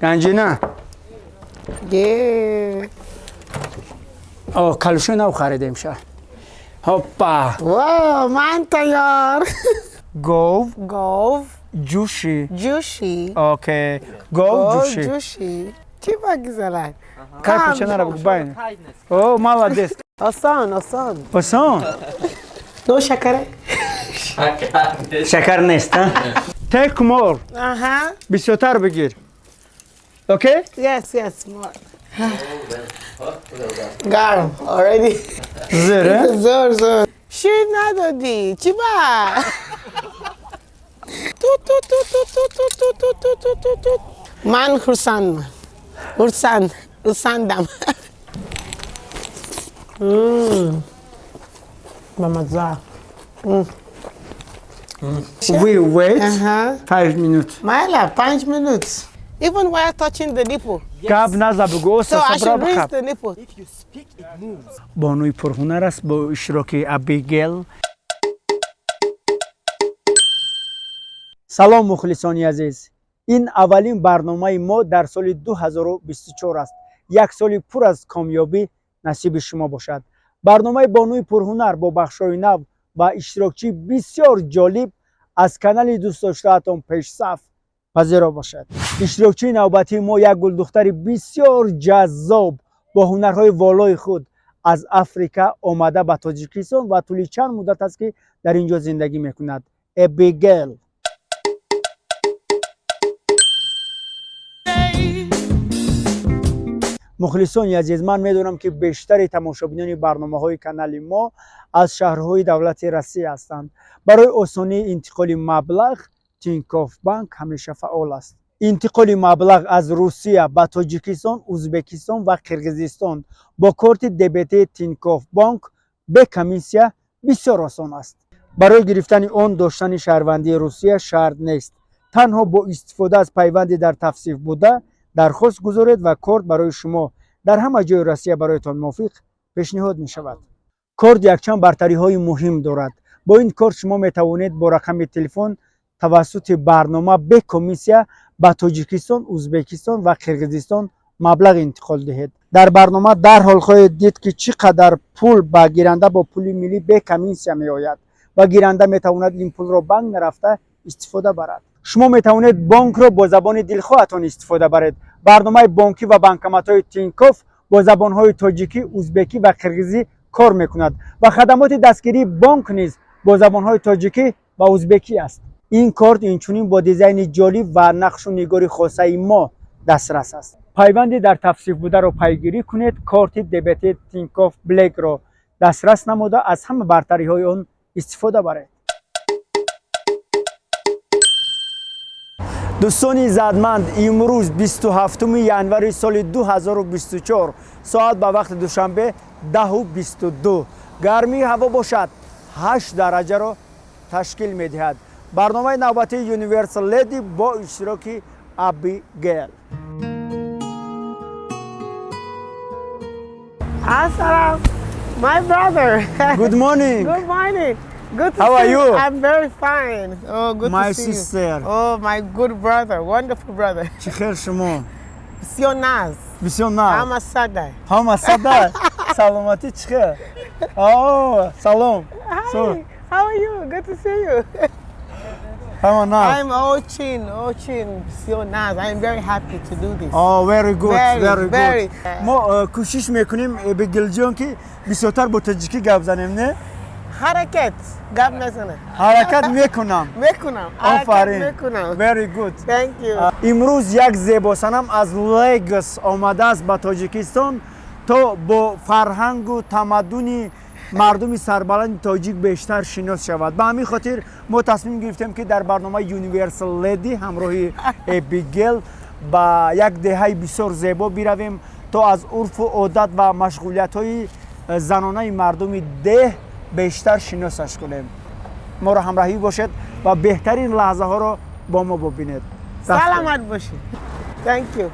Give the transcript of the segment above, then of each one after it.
Ганҷина. Yeah. О, калӯшои нав харидем ша. Ҳоппа. Wow, ман тайёр. Гов. Гов. Ҷӯшӣ. Ҷӯшӣ. Окей. Гов ҷӯшӣ. Ҷӯшӣ. Чӣ бигзарад? Кай кӯча нара бугу байн. О, молодец. Осон, осон. Осон? No шакаре? Шакар нест, а? Take more. Аҳа. Бисёртар бигир. Окей? Yes, more. Гарм, already. Зӯр, а? Зӯр, зӯр. Шир надодӣ. Чӣ ба? Ту ту ту ту ту ту ту ту ту ту ту ту. Ман хурсандам. Хурсанд. Хурсандам. Бамаза. We wait Аҳа. 5 minutes. Майла, 5 minutes. Even while touching the nipple. Гап наза бугу, So I оста should rinse бихаб. the nipple. Бонуи пурҳунар аст бо иштироки Абигел. Салом, мухлисони азиз. Ин аввалин барномаи мо дар соли 2024 аст. Як соли пур аз комёбӣ насиби шумо бошад. Барномаи бонуи пурҳунар бо бахшҳои нав ва иштирокчии бисёр ҷолиб аз канали дӯстдоштаатон Пешсаф пазиро бошад. Иштирокчии навбатии мо як гулдухтари бисёр ҷаззоб бо ҳунарҳои волои худ аз Африка омада ба Тоҷикистон ва тӯли чанд муддат аст, ки дар ин ҷо зиндагӣ мекунад. Эбигел. Мухлисони азиз, ман медонам, ки бештари тамошобинони барномаҳои канали мо аз шаҳрҳои давлати Россия ҳастанд. Барои осонии интиқоли маблағ Тинькофф Банк ҳамеша фаъол аст. Интиқоли маблағ аз Русия ба Тоҷикистон, Узбекистон ва Қирғизистон бо корти дебетии Тинькофф Банк бе комиссия бисёр осон аст. Барои гирифтани он доштани шаҳрвандии Русия шарт нест. Танҳо бо истифода аз пайванди дар тавсиф буда дархост гузоред ва корт барои шумо дар ҳама ҷои Россия бароятон мувофиқ пешниҳод мешавад. Корт якчанд бартариҳои муҳим дорад. Бо ин корт шумо метавонед бо рақами телефон тавассути барнома бе комиссия ба Тоҷикистон, Узбекистон ва Қирғизистон маблағ интиқол диҳед. Дар барнома дарҳол хоҳед дид, ки чӣ қадар пул ба гиранда бо пули миллӣ бе комиссия меояд ва гиранда метавонад ин пулро банк нарафта истифода барад. Шумо метавонед бонкро бо забони дилхоҳатон истифода баред. Барномаи бонкӣ ва банкоматҳои Тинькофф бо забонҳои тоҷикӣ, узбекӣ ва қирғизӣ кор мекунад ва хадамоти дастгирии бонк низ бо забонҳои тоҷикӣ ва узбекӣ аст. Ин корт инчунин бо дизайни ҷолиб ва нақшу нигори хосаи мо дастрас аст. Пайванди дар тавсиф бударо пайгирӣ кунед, корти дебети Тинькофф Блекро дастрас намуда, аз ҳама бартариҳои он истифода баред. Дӯстони иззатманд, имрӯз 27 январи соли 2024, соат ба вақти Душанбе 10:22, гармии ҳаво бошад 8 дараҷаро ташкил медиҳад. Барномаи навбатии Universal Lady бо иштироки Абигел. Assalam. My brother. Good morning. Good morning. Good to How see are you? I'm very fine. Oh, good My to see sister. you. Oh, my good brother. Wonderful brother. Чӣ хел шумо? Бисёр нағз. Бисёр нағз. Ҳама сада. Ҳама сада. Саломатӣ чӣ хел? О, салом. Hi. How are you? Good to see you. Ҳама нағз. I'm очень, очень бисёр нағз. I'm very happy to do this. Oh, very good, Very, very good. very. Мо кӯшиш мекунем, Эбигелҷон, ки бисёртар бо тоҷикӣ гап занем, не? Ҳаракат. Гап мезанам. Ҳаракат мекунам. Мекунам. Ҳаракат Офарин. мекунам. Very good. Thank you. Имрӯз як зебосанам аз Лагос омадааст ба Тоҷикистон, то бо фарҳангу тамаддуни мардуми сарбаланди тоҷик бештар шинос шавад. Ба ҳамин хотир мо тасмим гирифтем, ки дар барномаи Universal Lady ҳамроҳи Эбигел ба як деҳаи бисёр зебо биравем, то аз урфу одат ва машғулиятҳои занонаи мардуми деҳ бештар шиносаш кунем. Моро ҳамроҳӣ бошед ва беҳтарин лаҳзаҳоро бо мо бубинед. Саломат бошед. Thank you.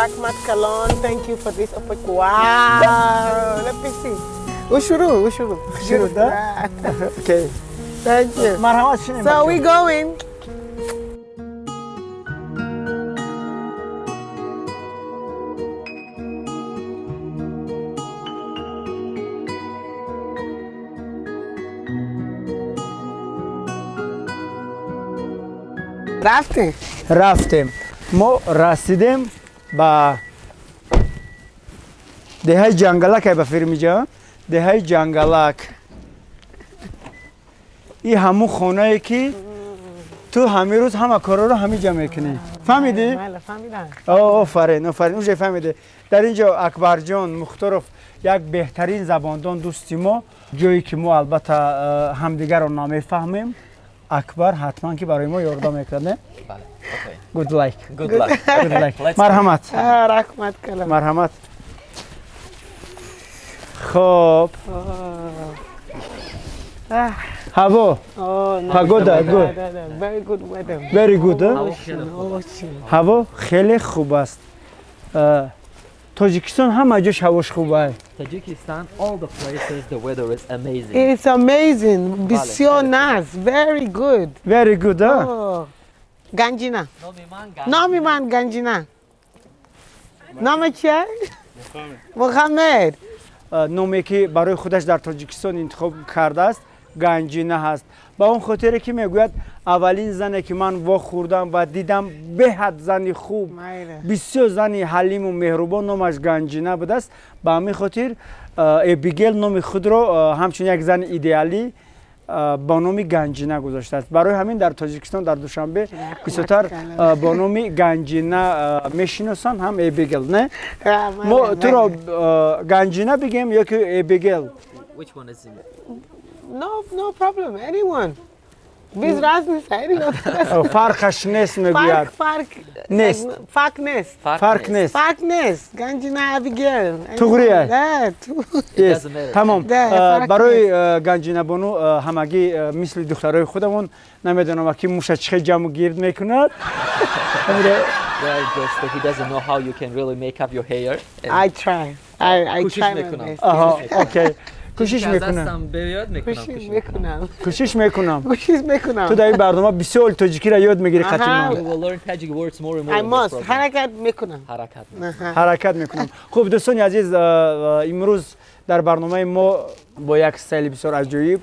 Раҳмат калон, thank you for this opportunity. Wow, let me see. Ushuru, ushuru. Ushuru, да? Okay. Thank you. Марҳамат, шинем. So we going. Рафтем. Рафтем. Мо расидем ба деҳаи Ҷангалак. Ай, ба фирмиҷа, деҳаи Ҷангалак. И ҳамун хонае, ки ту ҳамин рӯз ҳама корҳоро ҳамиҷа мекунӣ. Фаҳмидӣ? Бале, фаҳмидам. Офарин, офарин, уже фаҳмидӣ. Дар ин ҷо Акбарҷон Мухторов, як беҳтарин забондон, дӯсти мо. Ҷое ки мо албатта ҳамдигарро намефаҳмем, Акбар ҳатман ки барои мо ёрдам мекунад, не? Бале. Okay. Good luck. Good luck. Good luck. Let's Марҳамат. Раҳмат калом. Марҳамат. Хоб, ҳаво Oh, nice. Погода, good. Very good weather. Very good, а? Ocean, ocean. Ҳаво хеле хуб аст. Тоҷикистон ҳама ҷош ҳавош хуб ай. Tajikistan, all the places, the weather is amazing. It's amazing. Бисёр хеле. Nice. Very good. Very good, а? Oh. Ganjina. Номи ман Ганҷина. Номи ман Ганҷина. Номи чия? Мухаммед. Номе ки барои худаш дар Тоҷикистон интихоб кардааст, Ганҷина ҳаст, ба он хотире ки мегӯяд, аввалин зане ки ман вохӯрдам ва дидам, беҳад зани хуб, Майла. бисёр зани ҳалиму меҳрубон, номаш Ганҷина будааст. Ба ҳамин хотир Эбигел номи худро ҳамчун як зани идеалӣ бо номи Ганҷина гузоштааст. Барои ҳамин дар Тоҷикистон, дар Душанбе бисёртар бо номи Ганҷина мешиносанд, ҳам Эбигел, не? Мо туро Ганҷина бигем ё ки Эбигел? Which one is it? No, no problem. Anyone. Без разницы. Anyone. Фарқаш нест, мегӯяд. Фарқ, фарқ. Нест. Фарқ нест. Фарқ нест. Фарқ нест. Ганҷина, Abigail. Туғри ай. Да, ту- Yes. Doesn't matter. Тамом. Да, фарқ Барои Ганҷинабону ҳамагӣ мисли духтарои худамон, намедонам, ки муша чӣ хел ҷамъу гирд мекунад. Well, just he doesn't know how you can really make up your hair. And I try. I кӯшиш try my мекунам. best. Аҳа, okay, кӯшиш Чизе аз мекунам. дастам биёяд, мекунам. Кӯшиш Кӯшиш мекунам. Кӯшиш мекунам. Кӯшиш мекунам. Ту дар ин барнома бисёр тоҷикиро ёд мегирӣ Аҳа. қатиман. We will learn Tajik words more and more I in this must. program. Ҳаракат мекунам. Ҳаракат. Ҳаракат мекунам. Хуб, дӯстони азиз, имрӯз дар барномаи мо бо як стайли бисёр аҷоиб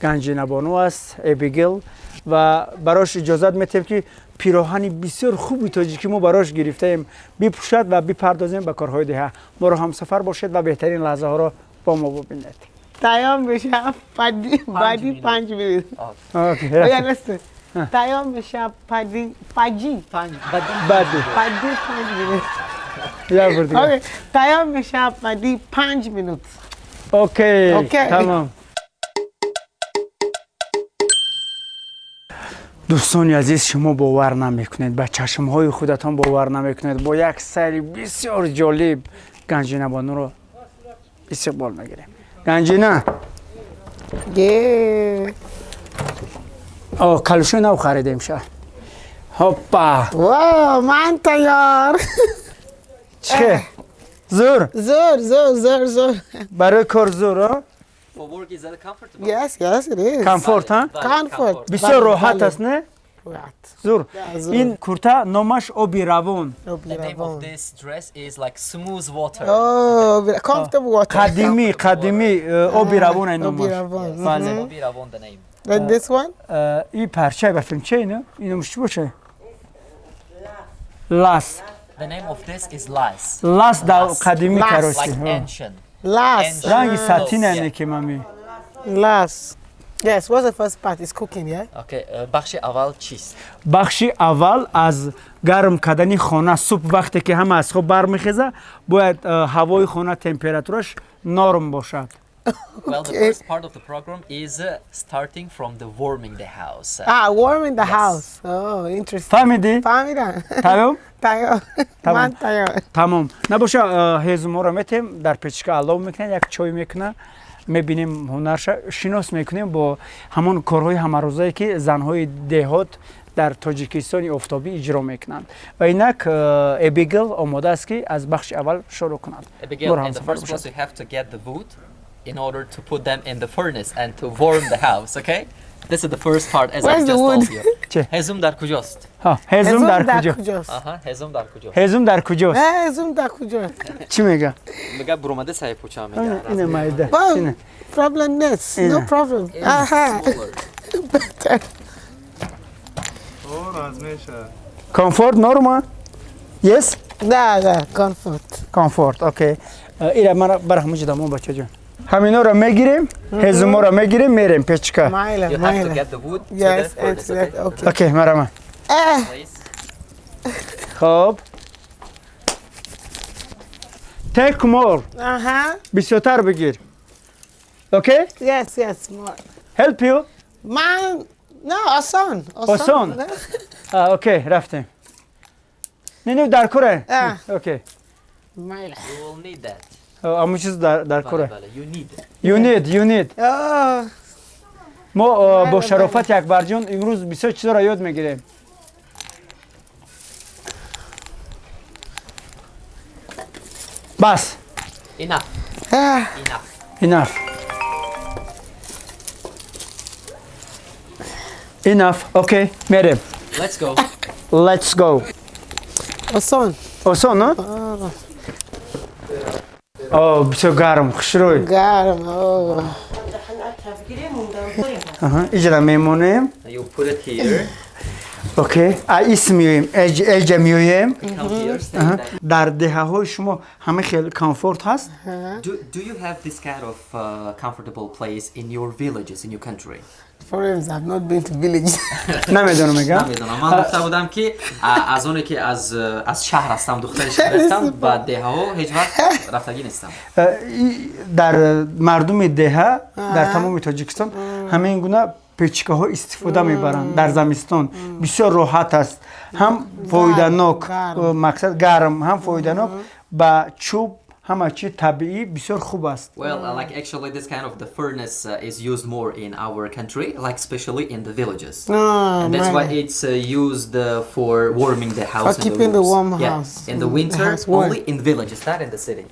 Ганҷинабону аст, Эбигел, ва барош иҷозат метиҳем, ки пироҳани бисёр хуби тоҷикӣ мо барош гирифтаем, бипӯшад ва бипардозем ба корҳои деҳа. Моро ҳамсафар бошед ва беҳтарин лаҳзаҳоро бо мо бубинед. Таём меша пади бади 5 minutes. Okay. Oh, yeah, listen. Таём меша пади пади Панҷ. Бади. Бади. Пади 5 minutes. Як бор дигар. Okay. Таём меша пади 5 minutes. Okay. Okay. Тамом. Дӯстони азиз, шумо бовар намекунед, ба чашмҳои худатон бовар намекунед, бо як сайри бисёр ҷолиб Ганҷинабонуро истиқбол мегирем. Ганҷина! Yeah. О, калушои нав харидем ша. Ҳоппа! Wow, ман тайёр. Чӣ зур! Зор, зор, зор, зор. Барои кор зур, а? For work, is that comfortable? Yes, it is. Комфорт, а? Бале, Comfort. Бисёр Бале, роҳат бале. аст, не? Роҳат. Зур. Зур. Ин курта номаш Оби равон. The name of this dress is like smooth water. Oh, comfortable water. Қадимӣ, қадимӣ, Оби равон ай Оби номаш. равон. Yes. Бале. Оби равон the name. Then this one? И парчай ба филм че ино? Ино чӣ боше? Лас. The name of this is Las. Лас да қадимӣ. Лас. Короче. Like ancient. Las. Ancient. Ранги сатин Yeah. ане ки мами. Las. Yes, what's the first part? It's cooking, yeah? Okay, бахши аввал чист? Бахши аввал аз гарм кардани хона. Субҳ вақте ки ҳама аз хоб бармехеза, бояд ҳавои хона температураш норм бошад. Well, the first part of the program is starting from the warming the house. Ah, warming the Yes. house. Oh, interesting. Фаҳмидӣ? Фаҳмидам. Тамом. Тайёр. Тамом. Ман тайёр. Тамом набоша, ҳезуморо метем, дар печка алов мекунад, як чой мекуна, мебинем, ҳунарша шинос мекунем бо ҳамон корҳои ҳамарӯзае, ки занҳои деҳот дар Тоҷикистони офтобӣ иҷро мекунанд. Ва инак Эбигел омода аст, ки аз бахши аввал шурӯъ кунад. Abigail, Моро in the ҳамсафар first бошад. place, you have to get the wood. in order to put them in the furnace and to warm the house, okay? This is the first part, as Where's I the just wood? told you. چه؟ هزوم در کجاست؟ ها هزوم در کجا؟ کجاست؟ آها، هزوم در کجاست؟ هزوم در کجاست؟ هزوم در کجاست؟ چی میگه؟ میگه برومده سعی پوچا میگه. اینه مایده. Well, اینه. problem نیست. No Yeah. problem. آها. Better. Comfort normal? Yes? نه نه comfort. Comfort, okay. ایره من برای همونجا دامون بچه جان. همینا رو میگیریم، هزوما رو میگیریم، میریم پیچکا. مایله You have to مایله. get the wood to Yes, the furnace, and okay? okay. Okay, مرحبا. اه Please. خب. Take more. آها. بیشتر بگیر. Okay? Yes, more. Help you. من نه آسان. آسان. نه. آه، okay رفتیم. نه نه در کره. اه. Okay. مایله. You will need that. همون چیز در بله کره. بله، you need it. You need, you need. آه. ما با بله، شرافت اکبر جان امروز بسیار چیزا را یاد میگیریم. بس. Enough. اه. Enough. Enough. Enough. Okay, میریم. Let's go. Let's go. آسان. آسان نه؟ آه. آه بسیار گرم خوشروی. گرم. آه. آها اینجا میمونیم. You put it here. Okay. ایس میویم. ایج میویم. Come here. Stay there. در دهه های شما همه خیلی comfort هست؟ Do you have this kind of comfortable place in your villages in your country? Problems I've not been to village. نمیدونم میگم. نمیدونم من گفته بودم که از اونی که از شهر هستم دختر شهر هستم با ده ها هیچ وقت رفتگی نیستم. در مردم دهه در تمام تاجیکستان همه این گونه پیچکه ها استفاده میبرند در زمستان بسیار راحت است هم فایده‌ناک گرم. مقصد گرم هم فایده‌ناک با چوب همه چی طبیعی بسیار خوب است. Well, like actually this kind of the furnace is used more in our country, like especially in the villages. آه And that's why مایله. it's used for warming the house. For and keeping the rooms. warm Yeah. house. In the The winter, house warm. only in villages, not in the city.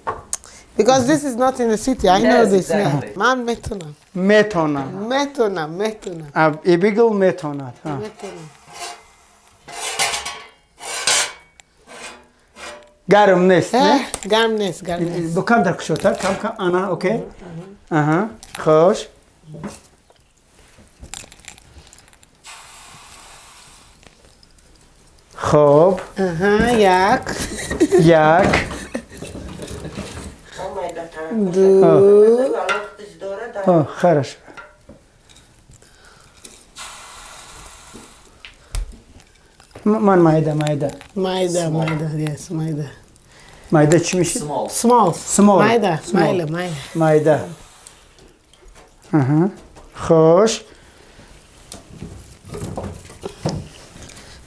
Because this is not in the city. I know Yes, this. Yeah. exactly. من میتونم. میتونم. میتونم. میتونم. ایبیگل میتوند. ها. میتونم. گرم نیست نه؟ اه، گرم نیست. گرم نیست. با کم در کشوتر کم کم آنا okay. آها خوش. خب آها یک یک دو آه خرش من مایده مایده مایده مایده yes مایده مایده چی میشه؟ Small. Small. Small. مایده Small. مایله مایله. مایده. آها خوش.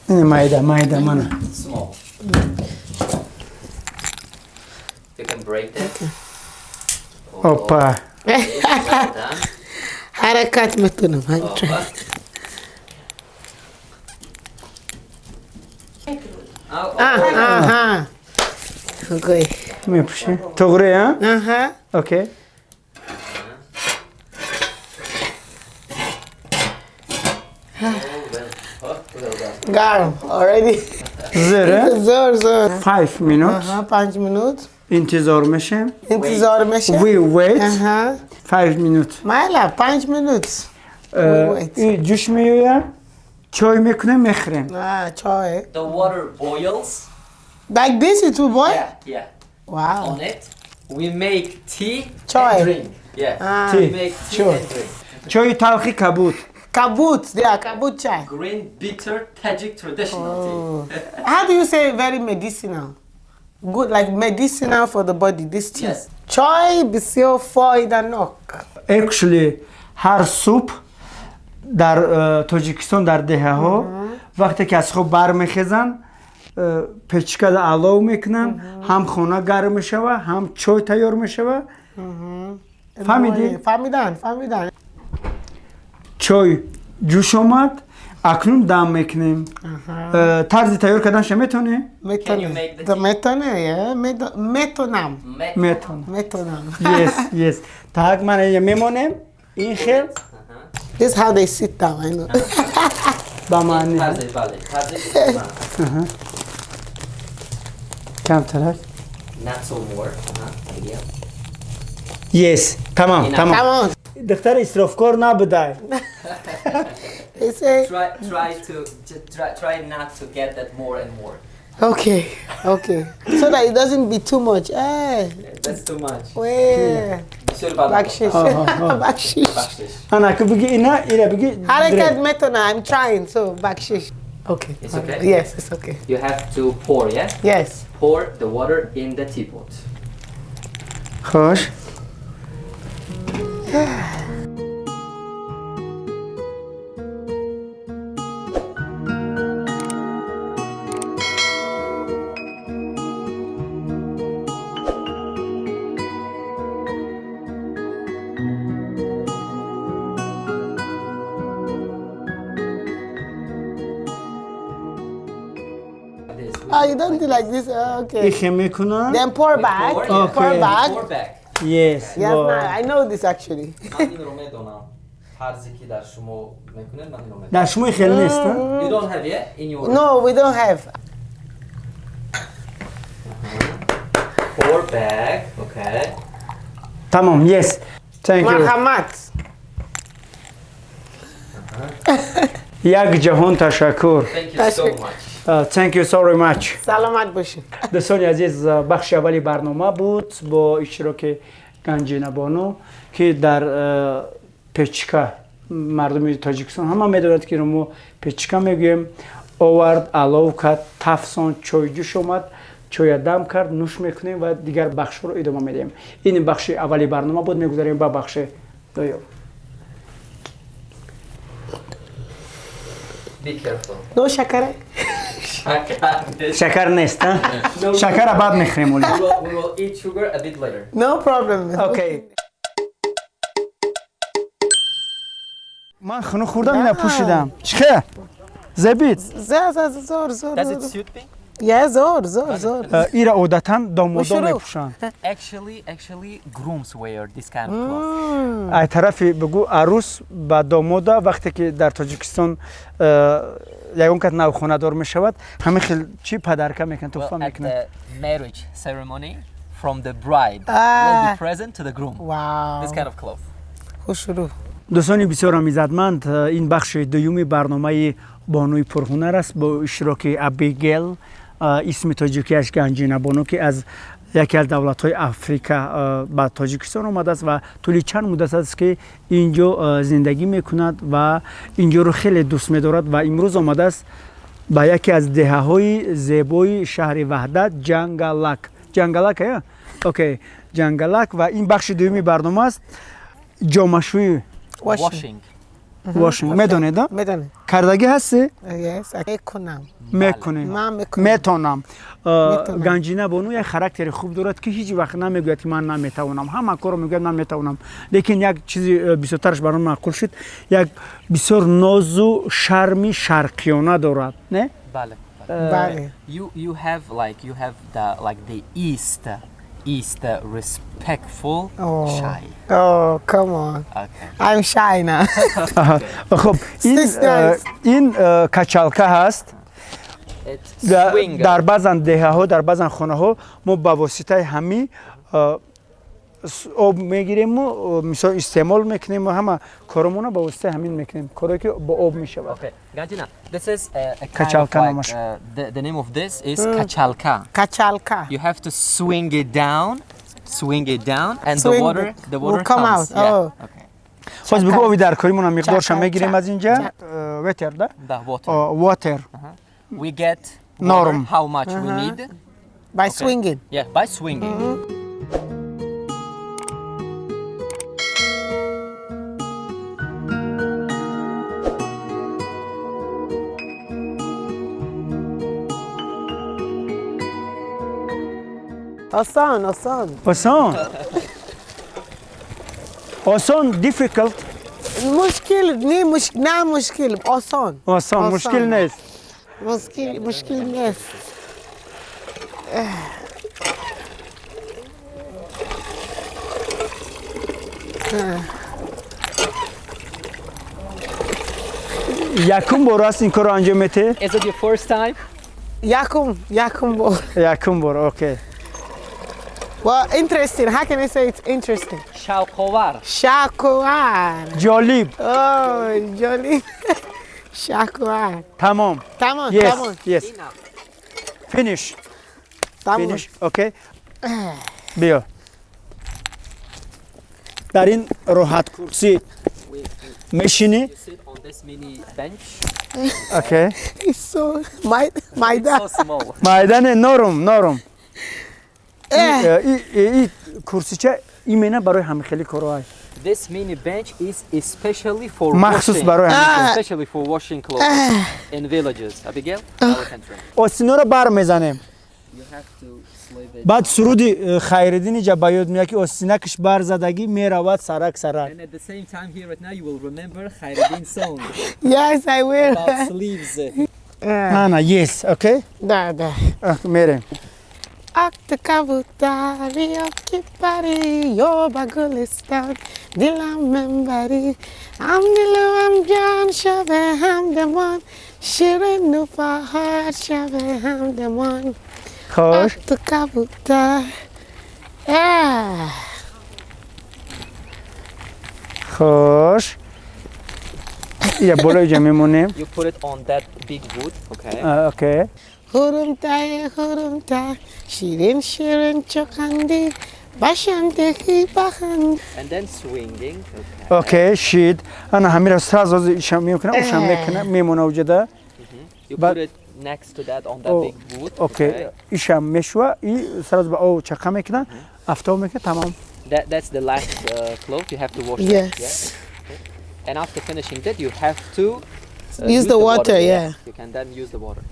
اینه مایده مایده منه. Small. You can break that. اوپا. Okay, well done. حرکت میتونم. Opa. Oh, oh. آها okay. میپوشی تغری ها؟ آها Okay. Well, oh, well done. گرم already. زره زور زور. 5 minutes آها 5 minute. انتظار میشیم. انتظار میشه. We wait آها 5 minutes. مایله 5 minutes. wait. این جوش میویم چای میکنیم میخوریم. آه چای. The water boils. Like this it will boil? Yeah, yeah. Wow. On it, we make tea Chai. and drink. Yeah. Ah. We Tea. make tea Sure. and drink. چای تلخی کبود. Kabut, yeah, kabut chai. Green bitter Tajik traditional tea. How do you say very medicinal? Good, like medicinal for the body, this tea. Yes. چای بسیار فایده ناک. Actually هر صبح در تاجیکستان در دهه ها وقتی که از خواب برمیخیزن پیچکه را علاو میکنن هم خانه گرم میشوه هم چای تیار میشوه. فهمیدی؟ فهمیدن فهمیدن. چای جوش آمد. Акнун дам мекунем. Тарзи тайёр карданша метавонӣ? Can you make the tea? Метоне, yeah. Метонам. Метавонам. Метонам. Yes. Так, ман инҷа мемонем. Ин хел This is how they sit down, I know. ба маъни. Тарзи, бале. Тарзи. Камтарак. Not so more. Idea. Yes, тамом, тамом. Come on. Духтар исрофкор набудай. They say, Try not to get that more and more. Okay. So that it doesn't be too much. Eh, That's too much. wait. بسیار بد. بخشش. بخشش. بخشش. Ана ки биги ина ира биги. حرکت метона. I'm trying, so بخشش. Okay. It's okay? Yes, it's okay. You have to pour, yeah? Yes. Pour the water in the teapot. Хош. This. Oh, you don't do like this? Oh, okay. Ихе мекунам. Then pour back. Pour, yeah. Pour Okay. back. Pour back. Yes. Yes, во. now I know this actually. من این رو میدونم. طرزی که در شما میکنید من اینو میدونم. Дар шумо хел нест, а? You don't have, yeah? In your No, we don't have. Pour back. Okay. Тамом, yes. Thank you. مرحمت. Як ҷаҳон ташаккур. Thank you so much. Thank you so very much. سلامت باشین. Дӯстони азиз, бахши аввали барнома буд бо иштироки Ганҷина бону, ки дар печка, мардуми Тоҷикистон ҳама медонад, ки мо печка мегӯем, овард, алов кард, тафсон, чой ҷӯш омад, чоя дам кард, нӯш мекунем ва дигар бахшҳоро идома медиҳем. Ин бахши аввали барнома буд, мегузарем ба бахши дуюм. Be careful. No شکر. Шакар нест, а? Шакара баъд мехӯрем оли. We will eat sugar a bit later. No problem. Okay. Ман хунук хӯрдам, ина пӯшидам. Чихе? Зебид. زور زور زور زور. Does it suit me? Yeah, زور زور زور. Ира одатан домодон Шурӯъ. мепӯшанд. Actually, grooms wear this kind of cloth. Ай тарафи бигӯ арӯс ба домода, вақте ки дар Тоҷикистон ягон кас навхонадор мешавад, ҳамин хел чӣ подарка мекунад, туҳфа Well, at мекунад. the marriage ceremony, from the bride will be Ah. present to the groom. Wow. This kind of cloth. خوشرو. Дӯстони бисёрам иззатманд, ин бахши дуюми барномаи бонуи пурҳунар аст бо иштироки Абигел, исми тоҷикиаш Ганҷина бону, ки аз яке аз давлатҳои Африка ба Тоҷикистон омадааст ва тӯли чанд муддат аст, ки ин ҷо зиндагӣ мекунад ва ин ҷоро хеле дӯст медорад ва имрӯз омадааст ба яке аз деҳаҳои зебои шаҳри Ваҳдат, Ҷангалак. Ҷангалак, э? Окей, Ҷангалак. Ва ин бахши дуюми барнома аст, ҷомашӯӣ. Washing. Washing медонед, а? میدونم. Кардагӣ ҳастӣ? Yes, میکنم. Мекунӣ? من میکنم. Метонам. Метавонам. Ганҷина бону як характери хуб дорад, ки ҳеҷ вақт намегӯяд, ки ман наметавонам. Ҳама корро мегӯяд, ман метавонам. Лекин як чизи бисёртараш баром маъқул шуд, як бисёр нозу шарми шарқиёна дорад, не? Бале. بله. You have like you have the like the East respectful Oh. shy. Oh, come on. Okay. I'm shy now. Аҳа. Хуб, ин Sisters. Ин качалка ҳаст. It's swing. Дар баъзан деҳаҳо, дар баъзан хонаҳо мо ба воситаи ҳамин об мегириму мисол истеъмол мекунем ва ҳама коромона ба воситаи ҳамин мекунем, корое ки бо об мешавад. Okay, Ganjina, this is a kind of Качалка like, номаш. The name of this is kachalka. Kachalka. You have to swing it down, and Swing the water it. the water Will come comes. out. Yeah. Oh. Okay. Хоз бигӯ, оби даркоримона миқдорша Чака, мегирем чак, аз инҷа. чак. Water да. The water. Water. We get water, Норм. how much we need. By swinging. Yeah, by swinging. آسان آسان. Осон, осон, difficult. Мушкил не, на мушкил, осон. Осон, мушкил нест. Мушкил нест. Якум бор аст ин корро анҷом метиҳед? Is it your first time? Якум бор. Якум бор, okay. Well, interesting. How can I say it's interesting? Шавқовар. Шавқовар. Ҷолиб. Oh, ҷолиб. Шавқовар. Тамом. Тамом, Yes, тамом. yes. Finish. Тамом. Finish. Okay. Биё. Дар ин роҳат курсӣ мешинӣ. You sit on this mini bench. Okay. It's so my my It's dad. so small. Майдане норум, норум. И курсича именно барои ҳамин хели корҳо. This mini bench is especially for Махсус washing. барои ҳамин. Especially for washing clothes in villages. Abigail, our country. Остинора бар мезанем. You have to sleeve it. Баъд суруди Хайриддини ҷа ба ёд меяд, ки остинакаш барзадагӣ меравад сарак сарак. And at the same time here right now you will remember Khairuddin song Yes, I will. about sleeves. Ана, yes, okay. Да. Мерем. Акт кабутари окипари ёба гулистон дилам منبری هم دل و هم جان شب همدمان شیرین و فهد شب همدمان. Хош. Акт кабутар. Хош, я болои ҷа мемонем. You put it on that big wood, okay? Okay. Хурумтай, хурумтай, ширин, ширин чоканди, башам дехи баханд. And then swinging, okay. Okay, шид. Ана ҳамира сразу ишам мекунам, ушам мекунам, мемона уҷада. You put it next to that on that Oh, big wood. Okay, ишам мешува и сразу ба об чақа мекунам, афтоб мекунам, тамом. That's the last cloth you have to wash. That, Yes. yeah? And after finishing that, you have to Use the water, yeah. You can then use the water.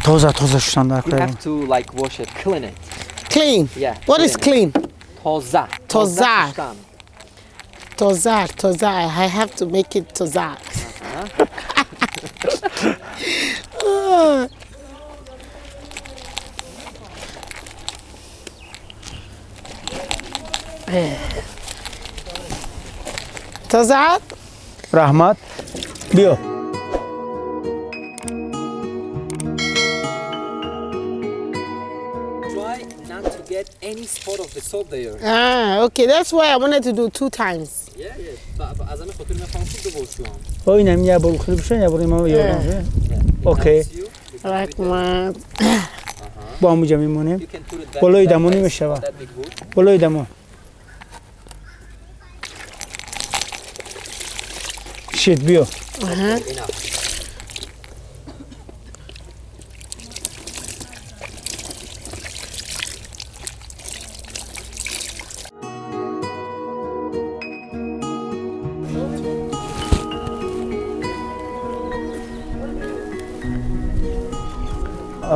Тоза тоза шудан дар You кор. have to like wash it, clean it. Clean. Yeah. What is clean it. clean? Тоза. Тоза. Шудан. Тоза, тоза. I have to make it тоза. Ah. Тоза? Раҳмат, биё. Try not to get any spot of the soap there. Ah, okay. That's why I wanted to do two times. Yeah. But از همه خاطر میخوام که دو بار شوام. О, инам я бор худӣ бишан, я бор имам ёрдам. Yeah. It Okay. helps you. You can Like put it- my Бо ҳамуҷа мемонем. You can put it back Болои in that дамонӣ place, мешавад. on that big wood. Болои дамон шид, биё. Enough.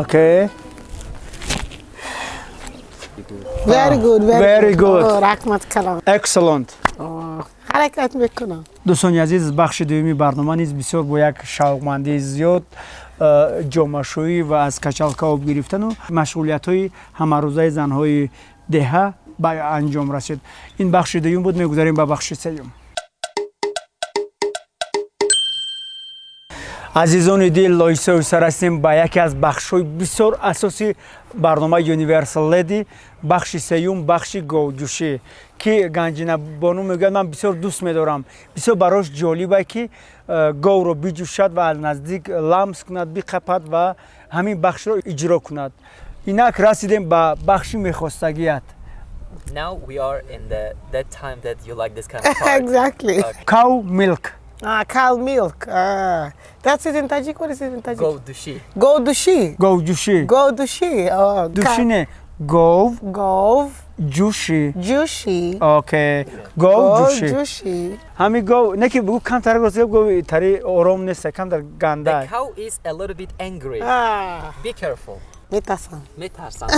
Okay. Very good. Very, Very good. Oh, раҳмат калон. Excellent. Oh, ҳаракат мекунам. Дӯстони азиз, бахши дуюми барнома низ бисёр бо як шавқмандии зиёд, ҷомашӯӣ ва аз качалка об гирифтану машғулиятҳои ҳамарӯзаи занҳои деҳа ба анҷом расид. Ин бахши дуюм буд, мегузарем ба бахши сеюм. Азизони дил, оҳиста оҳиста расидем ба яке аз бахшҳои бисёр асоси барномаи Universal Lady, бахши сеюм, бахши говҷӯшӣ, ки Ганҷинабону мегӯяд, ман бисёр дӯст медорам, бисёр барош ҷолибе, ки говро биҷӯшад ва аз наздик ламс кунад, биқапад ва ҳамин бахшро иҷро кунад. Инак расидем ба бахши мехостагият. Now we are in the that time that you like this kind of part. Exactly. Cow milk. Ah, cow milk. Ah, that's it in Tajik. What is it in Tajik? Говдӯшӣ. Говдӯшӣ. Говҷӯшӣ. Говдӯшӣ. Oh, дӯшӣ не, гов. Гов. Ҷӯшӣ. Ҷӯшӣ. Okay, гов ҷӯшӣ. Говҷӯшӣ. Ҳамин гов не, ки бугӯ, камтар рост гови тари ором нест, камтар The ганда. cow is a little bit angry. Ah. Be careful. Метарсам. Метарсам.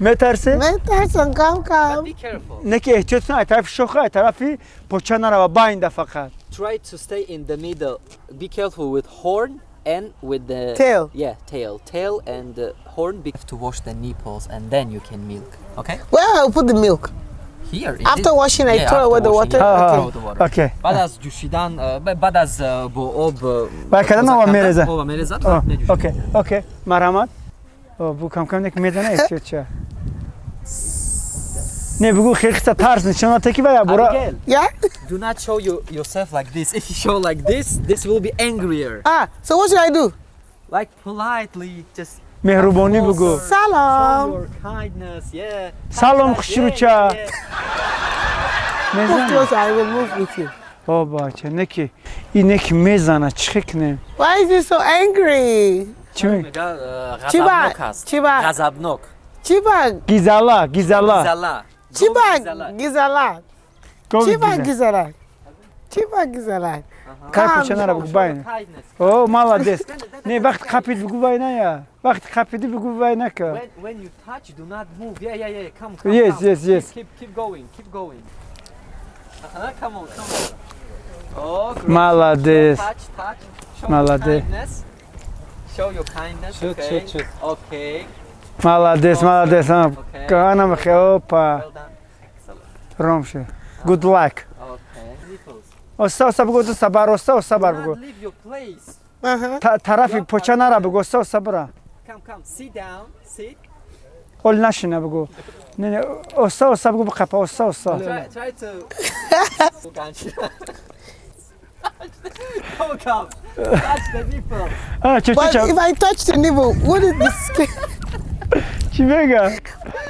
Метарсӣ? Метарсам кам кам. Be careful. Не ки эҳтиёт кун, ай тарафи шоха, ай тарафи поча нарава, байнда фақат. Try to stay in the middle. Be careful with horn and with the Tail. Yeah, tail. Tail and the horn. Be to wash the nipples and then you can milk. Okay? Where I will put the milk? Here. It After is- washing, I Yeah, throw after away the washing, water. you Ah, throw the water. Okay. баъд аз ҷӯшидан, баъд аз бо об Баъд кардан тоза об мерезад. Об мерезад. О, меҷӯшад. Okay, okay. Марҳамат. О, бу кам кам нек мезана эҳтиёт ча. Не бугу хеле тарс нишон нате ки вая бура. Abigail, Yeah? do not show yourself like this. If you show like this, this will be angrier. Ah, so what should I do? Like politely, just Меҳрубонӣ бугу. show Салом. your kindness. Yeah. Салом Touch, touch, хушрӯча. yeah, yeah, Move Мезана. closer, I will move with you. О бача, неки и неки мезана, чӣ кунем? Why is he so angry? Чӣ yeah. мегӯ? Мега, Чиба, ғазабнок аст. чиба. Ғазабнок. Chiba, Гизала, гизала. Гизала. Chiba, Гизала. Gizala. Гови Chiba, гиза. Gizala. Chiba, Gizala. Кай Calm. поча нара бугу Show your байна. kindness. О, молодец. Не, вақт қапид бугу вай на я. Вақт қапиди бугу вай нака. When you touch, do not move. Yeah, yeah, yeah. Come, come. Yes, come. yes, yes. Keep going. Keep going. Uh-huh, come on, come on. Oh, great. Молодец. Touch, touch. Show Молодец. your kindness. Show your kindness. Okay. Okay. Молодец, молодец. Okay. Ана махе, опа. Well done. Excellent. Ром шуд. Good luck. Okay. Nipples. Оста оста бугу, оста бар, оста оста бар Do бугу. not leave your place. Uh-huh. Тарафи поча нара бугу, оста оста бара. Come, come. Sit down. Sit. Ол нашина бугу. Не, не, оста оста бугу бқапа, оста оста. Try to. Come, come. Touch the nipple. А, чо чо But чо. if I touch the nipple, would it be scared? Чӣ мега?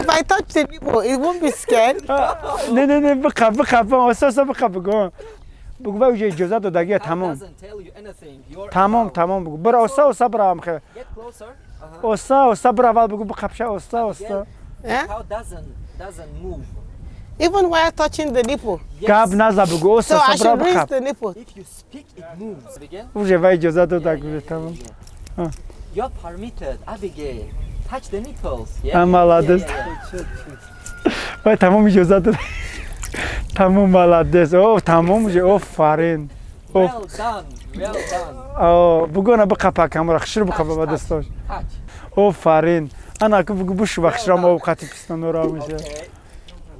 If I touch the nipple, it won't be scared. Не, не, не, бқап, бқап, оста оста бқап бугу. Бугу вай уже иҷозат додагия, Cow тамом. doesn't tell you anything. You're Тамом, allowed. тамом бугу. Бара оста оста бара амхе. Get closer. Uh-huh. Оста оста бара аввал бугу бқапша, оста оста. Yeah? Cow doesn't move. Even while touching the nipple. Yes. Гап наза бугу, So оста I оста бара should rinse бқап. the nipple. If you speak, it moves. Abigail? Уже вай иҷозат додаг, Yeah, уже yeah, тамом. yeah, yeah. You're permitted, Abigail. Touch the nipples. Yeah. А, молодец. Yeah, yeah, yeah. Вай тамом иҷозат дод. Тамом, молодец. О, тамом уже, офарин. О, Well done. Well done. о, бугу ана бқапа камера, хушру бқапа ба Touch, дасташ. touch. Офарин. Ана ку бугу бушу ба хушрам об қати пистонора меша. Okay.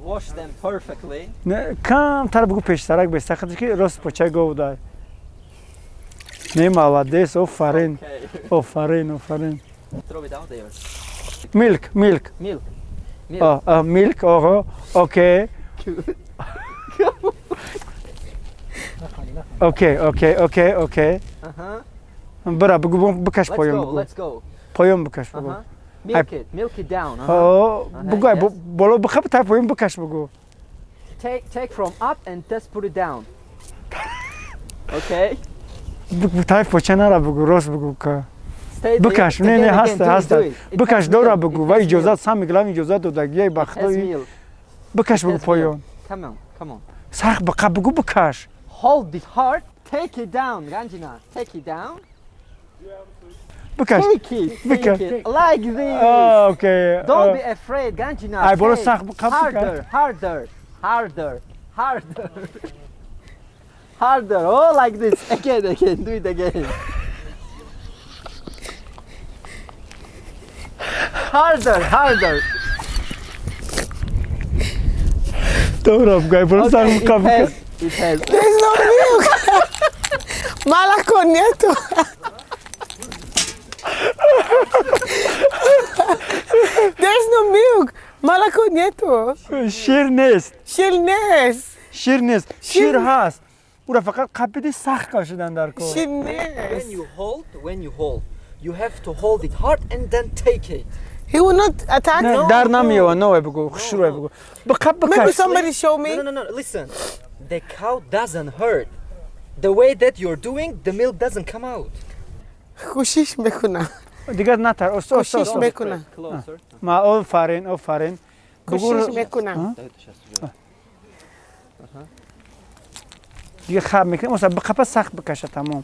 Wash them perfectly. Не, камтар бугу пештарак беста хадиш ки рост поча гов дай. Не, молодец, офарин. Okay. Офарин, офарин. Throw it out there. Milk, milk. Milk. Milk. О, о, milk, ого, okay. Okay, okay, okay, okay. Uh-huh. Бара бугу бикаш Let's поён go. бугу. Let's go. Поён бикаш бугу. Uh-huh. Milk it. Milk it down. Uh-huh. О, бугу ай yes. боло бихаб та поён бикаш бугу. Take from up and just put it down. Okay. Бугу тай поча нара бугу, рост бугу ка. Stay there. Бикаш, не, не, Again, again, ҳаста, do it, ҳаста. do it. It Бикаш has дора milk. бугу, It вай has иҷозат, milk. сами главный иҷозат додагияй ба It has худои. milk. Бикаш бугу Has milk. поён. Come on, come on. Сахт биқа бугу бикаш. Hold it hard. Take it down, Ganjina. Take it down. Бикаш. Take it. Бикаш. Take it. Like this. О, okay. Don't be afraid, Ganjina. Ай, боло Take. сахт биқа бикаш. Harder, harder, harder, harder. Harder. Oh, like this. Again, again. Do it again. Harder, harder. Добра, бугу, ай боло сахт Okay, биқа it бикаш. has, it has. There's no milk. Malako nieto. There's no milk. Malako nieto. Шир нест. Шир нест. Шир нест. Шир ҳаст. Ура фақат қапиди сахт кашидан дар кор. When Шир нест. you hold, when you hold, you have to hold it hard and then take it. He will not attack. Не, дар намеёва, новай бугу, хушрӯй бугу. Биқап Maybe бикаш. somebody show me. No, no, no, no. Listen, the cow doesn't hurt. The way that you're doing, the milk doesn't come out. Кӯшиш мекунам. Дигар натар, оста оста Кӯшиш оста. мекунам. Closer. Ма офарин, офарин. Бугу Кӯшиш мекунам. дига хаб мекунем, оста биқапа сахт бикаша тамом.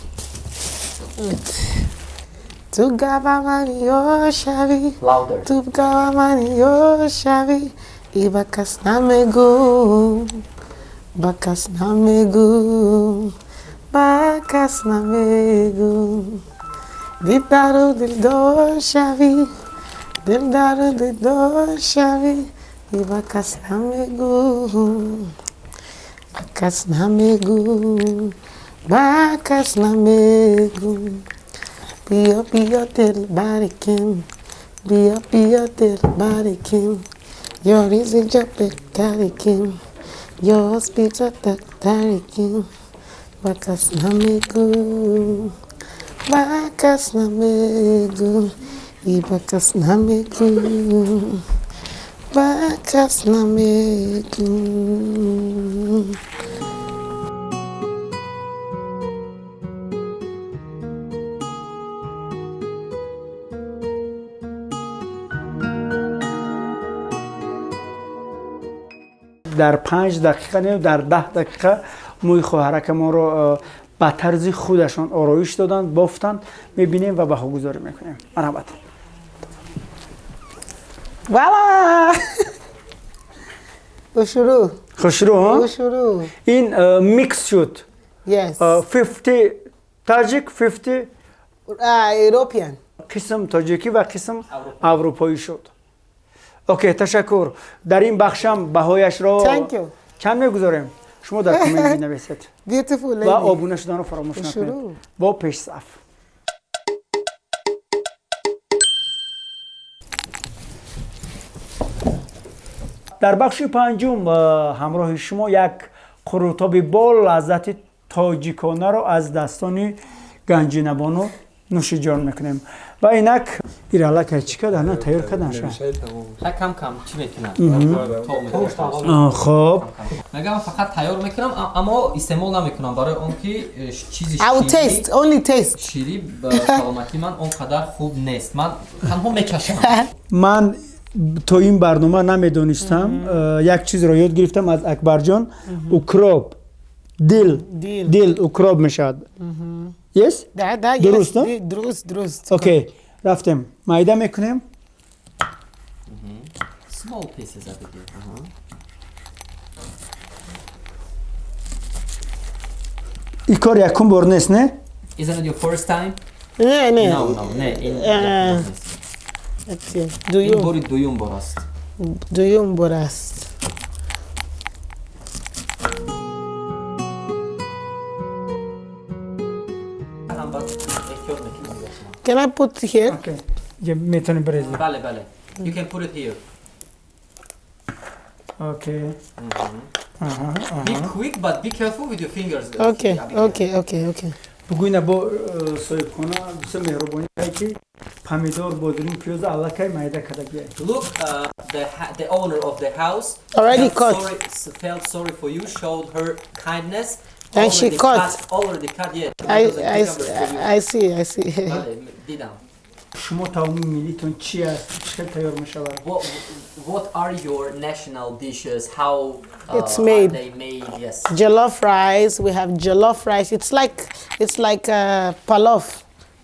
Tugabamani Louder. Tugabamani yoshavi, Ibakasnamegu, Bakasnamegu, Bakasnamegu. Dildaru dildoshavi, Dildaru dildoshavi, Ibakasnamegu, Bakasnamegu, Bakasnamegu. Bio bio del barikim, bio bio del barikim. Your is a job tarikim, your hospital tarikim. Bakasnamegu, bakasnamegu, ibakasnamegu, bakasnamegu. Дар 5 дақиқа не, дар 10 дақиқа мӯи хоҳаракамонро ба тарзи худашон ороиш доданд, бофтанд. Мебинем ва баҳогузорӣ мекунем. Марҳамат. Voila! Хушрӯ. Хушрӯ, ҳа? Хушрӯ. Ин микс шуд. Yes. 50 таҷик, 50 European. Қисм тоҷикӣ ва қисм аврупоӣ шуд. Окей, ташаккур. Дар ин бахшам баҳояшро Thank you. чанд мегузорем, шумо дар коммент бинависед. Beautiful lady. Ва обуна шуданро фаромӯш накунед. Шурӯъ. Бо пешсаф. Дар бахши панҷум ҳамроҳи шумо як қурутоби бо лаззати тоҷиконаро аз дастони Ганҷинабону нӯшиҷон мекунем. Ва инак иралакай чӣ кардан, на тайёр кардан ша? Хай, кам кам чӣ мекунам? Хоб. Мегам, фақат тайёр мекунам, аммо истеъмол намекунам, барои он ки чизи I will taste, only taste. ширӣ ба саломатии ман он қадар хуб нест. Ман танҳо мечашам. Ман то ин барнома намедонистам, як чизро ёд гирифтам аз Акбарҷон: укроп дил. Дил. Дил укроп мешавад. Yes. Да, yes. Дуруст, а? Дуруст, дуруст. Окей, рафтем, майда мекунем. Small pieces, Abigail. Ин кор якум бор нест, не? Isn't it your first time? Не, не. No, не. Ин нест. Okay. Ин Дуюм. бори дуюм бор аст. Дуюм бор аст. Ҳам баъд эҳтиёт мекунам. Can I put here? Окей, метавонем брезем. Бале. You can put it here. Окей. Be quick, but be careful with your fingers. Okay, Abigail. okay. Бугӯйна бо соҳибхона бисёр меҳрубонӣ кард, ки помидор, бодиринг, пиёза аллакай майда карда бияй. Look, the owner of the house Already felt cut. sorry, felt sorry for you, showed her kindness. And she Already cut. Already cut, yeah. I, Tomatoes and I, cucumbers for you. I see, I see. Бале, дидам. Шумо таоми миллитон чи аст, чӣ хел тайёр мешавад? What are your national dishes? How It's made. are they made? Yes. Jollof rice. We have jollof rice. It's like palof.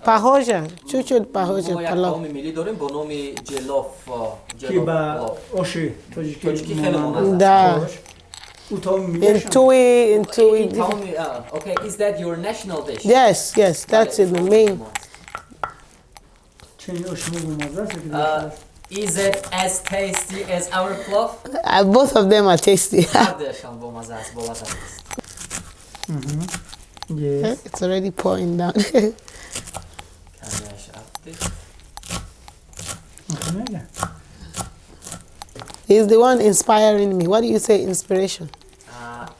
Похоже. Чуть-чуть похоже. Мо як Палов. таоми миллӣ дорем бо номи ҷелоф. Ки Ҷелоф. ба оши тоҷикӣ Тоҷикӣ хеле монанд монанд аст. Да. Хош. Ӯ таоми миллиашон? Into Ин таоми, okay, is that your national dish? Yes, that's it. The main. Чени оши мо бомазза аст ё ки Is it as tasty as our plov? Both of them are tasty. ҳардуяшон бомазза аст, болаззат аст. Yes. It's already pouring down. Камеаш афтид. Мехоҳӣ? He's the one inspiring me. What do you say, inspiration?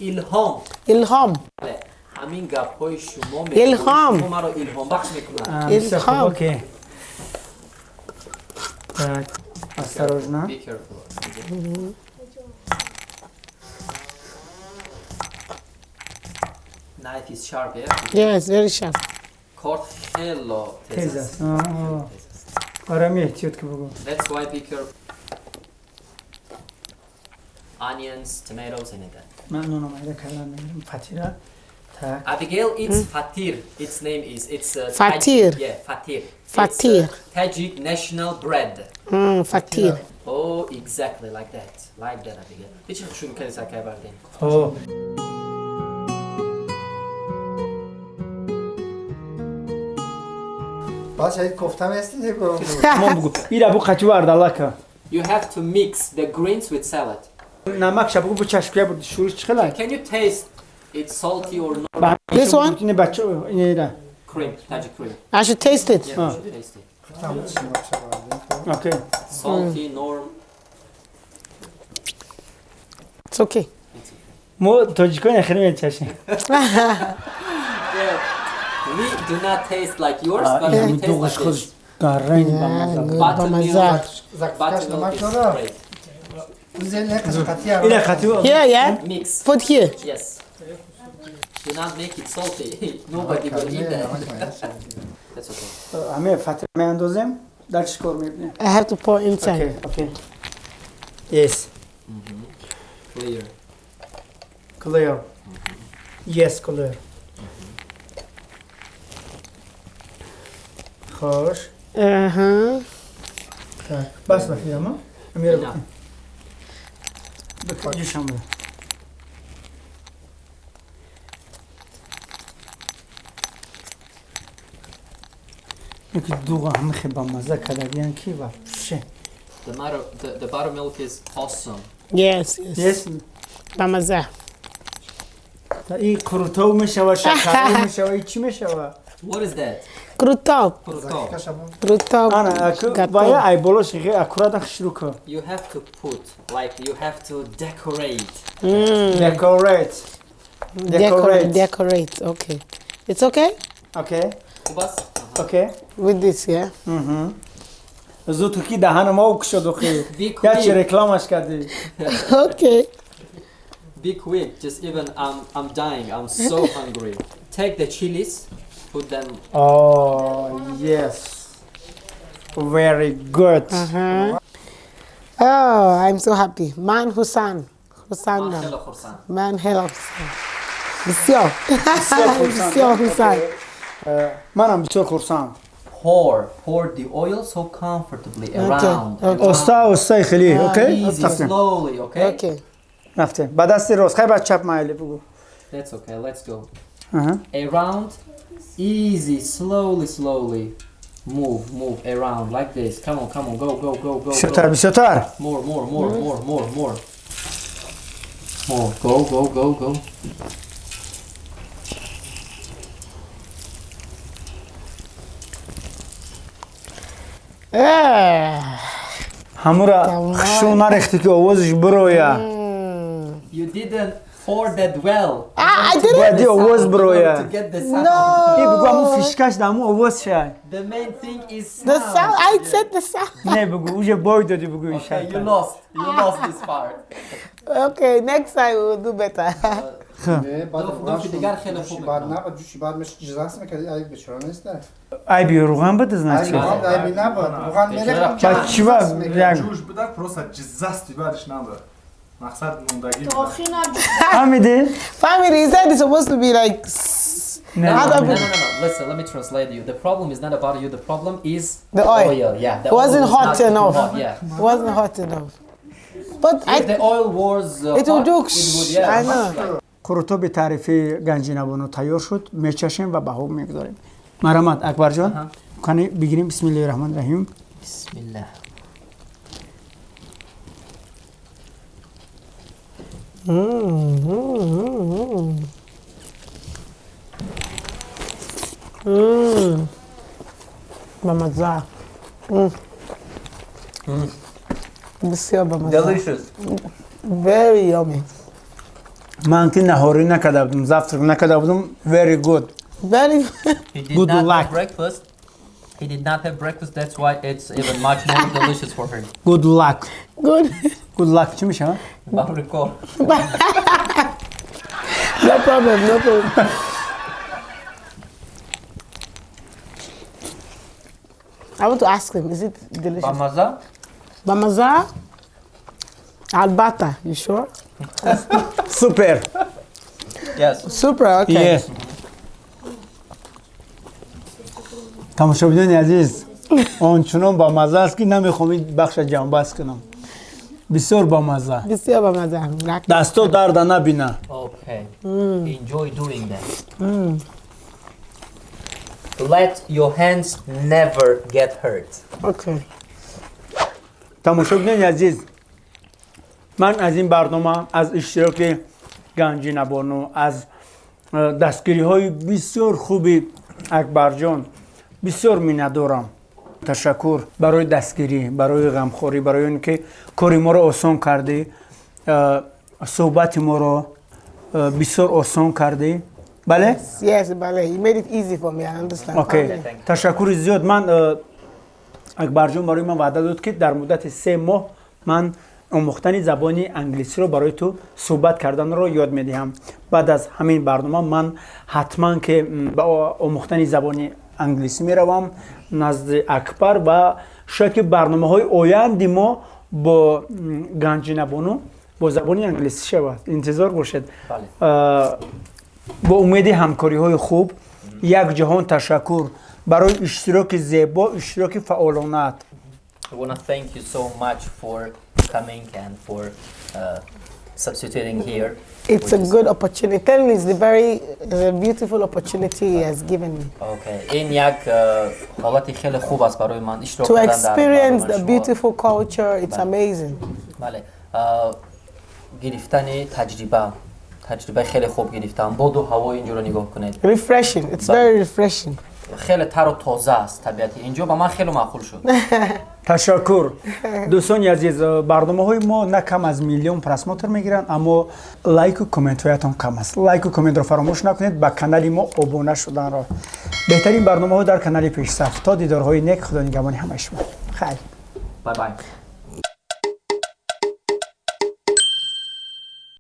Илҳом. Илҳом. Бале, ҳамин гапҳои шумо Илҳом. шумо маро илҳомбахш мекунад. Бисёр хуб, Илҳом. Окей. Так, осторожно. Be careful. Knife is sharp, yeah? Yes, very sharp. Корд хело тез Тез аст. аст. Аа. Тез аст. Барами эҳтиёт ки бугӯ. That's why be careful. Onions, tomatoes, and that. Ман ноно майда кардан мегирам, фатира Abigail eats fatir. Its name is it's Fatir. Tajik, yeah, fatir. Fatir. It's, Tajik national bread. Fatir. Oh, exactly like that. Like that, Abigail. Did you should can say about Oh. باز شاید گفتم هستی دیگه. مام بگو ایرا بو قچی وردالaka. You have to mix the greens with salad. намак ша бигу бу чашкия буд шуриш чӣ хела? Can you taste it's salty or not? This one? Ини бача ини ира. Cream, Tajik cream. I should taste it. Yeah, you should taste it. Okay. Salty, norm. It's okay. It's okay. мо тоҷикон охири мечашем. Yeah. We do not taste like yours, but we taste дуғаш like худш this. гаранг бамаза. Good. Buttermilk, Бамаза. زکفکش buttermilk نمک is داره great. زل قطعی ира қати Here, yeah? Mix. Put here. Yes. Do not make it salty. Nobody will eat that. That's okay. ҳаме фатир меандозем дар чӣ кор мебинем? I have to pour inside. Okay. Yes. Clear. Clear. Yes, clear. خوش. بس بفیرم امیر. Enough. بکن بده. یکی دوغ همه خیلی بامزه کردن کی вообще. The buttermilk is awesome. Yes. Yes. Бамаза. این قروتاب میشوه، شکر میشوه، این چی میشوه؟ What is that? Qurutоб. Qurutоб. Qurutоб. ана боя ай боло шихи аккуратно шурӯъ кун. You have to put, like, you have to decorate. Decorate. Decorate. Decorate. Okay. It's okay? Okay. خوب است؟ Okay. With this, yeah? زود کی دهن ما شد خی. Be یا چی quick. رکلامش کردی. Okay. Be quick. Just even I'm dying. I'm so hungry. Take the chilies, put them. Oh, yes. Very good. Oh, I'm so happy. من Hussein. Hussein. من خیلی خرسند. من خیلی خرسند. بسیار. بسیار خرسند. منم بسیار خرسند. Pour the oil so comfortably around. Okay. اوستا اوستای خیلی okay. Easy, slowly, okay? Okay. رفته با دست راست خیلی بعد چپ مایلی بگو. That's okay. Let's go. آها. Around, easy, slowly, slowly. Move, move around like this. Come on, come on, go, go, go, go. بسیارتر Go. بسیارتر. More, more, more, more, more, more. More. Go, go, go, go. Ah. همورا تمام. خشو نریختی که آوازش برویا. You didn't pour that well. Ah, I didn't. باید یه آواز In order برویا. to get the sound. No. ای بگو همون فیشکش دمو آواز شای. The main thing is sound. The sound. I said the sound. نه بگو اوجه بای دادی بگو این Okay, you شرطه. lost. You lost this part. Okay, next time we will do better. دو دیگر خیلی خوب بعد میکنم. نبود جوشی بعد میشه جزاس میکردی ای بیچاره نیست. ای بی روغن بده ای значит. روغن ای نبود روغن میره. بعد چی با یک جوش بده просто ҷиззасти баъдаш набуд мақсад мондагӣ буда. فهمیدی؟ Family, he said it's supposed to be like. نه. How No, do no, no, no. Listen, let me translate you. The problem is not about you. The problem is The oil. Yeah, the It wasn't oil was hot not too enough. hot, yeah. It wasn't hot enough. But If I, the oil was It will hot, do it would, yeah. I know. قروتاب تعریفی گنجینه تیار شد میچشیم و به ها میگذاریم. مرحمت اکبر جان. کنی بگیریم. بسم الله الرحمن الرحیم. بسم الله. بامزه. بسیار بامزه. Delicious. Very yummy. من که نهاری نکرده بودم завтрак نکرده بودم. Very good. Very. He did Good not luck. have breakfast. He did not have breakfast. That's why it's even much more delicious for him. Good luck. Good. Good luck چی میشه؟ Bariko. No problem. No problem. I want to ask him, is it delicious? بامزه? بامزه? البته, you sure? Super. Yes. Super, okay. Yes. Тамошобинони азиз, ончунон бамазза аст, ки намехоҳам ин бахша ҷамъбаст кунам. Бисёр бамазза. Бисёр бамаза. Дасто дарда набина. Okay. Enjoy doing that. Let your hands never get hurt. Okay. Тамошобинони азиз, ман аз ин барнома, аз иштироки Ганҷинабону, аз дастгириҳои бисёр хуби Акбарҷон бисёр миннатдорам. Ташаккур барои дастгирӣ, барои ғамхорӣ, барои он ки кори моро осон кардӣ, суҳбати моро бисёр осон кардӣ. Бале. Yes, бале. You made it easy for me. I understand. Okay, ташаккури зиёд. Ман Акбарҷон барои ман ваъда дод, ки дар муддати 3 моҳ ман омӯхтани забони англисиро барои ту суҳбат карданро ёд медиҳам. Баъд аз ҳамин барнома ман ҳатман ки ба омӯхтани забони англисӣ меравам назди Акбар ва шояд ки барномаҳои оянди мо бо Ганҷинабону бо забони англисӣ шавад. Интизор бошед. Бо умеди ҳамкориҳои хуб. Як ҷаҳон ташаккур барои иштироки зебо, иштироки фаъолонаат. I want to thank you so much for coming and for substituting here. It's a good opportunity. Tell me, it's a beautiful opportunity he has given me. Okay. این یک حالت خیلی خوب است برای من اشتراک To کردن در experience برنامه the شما. beautiful culture, it's amazing. بله، گرفتن تجربه، تجربه خیلی خوب گرفتم. باد و هوای اینجا رو نگاه کنید. Refreshing. It's very refreshing. خیلی تر و تازه است طبیعت اینجا، به من خیلی معقول شد. Ташаккур. Дӯстони азиз, барномаҳои мо на кам аз миллион просмотр мегиранд, аммо лайку комментҳоятон кам аст. Лайку комментро фаромӯш накунед, ба канали мо обуна шуданро. Беҳтарин барномаҳо дар канали Пешсаф. То дидорҳои нек, худо нигаҳбони ҳамаи шумо. Хайр. Bye bye.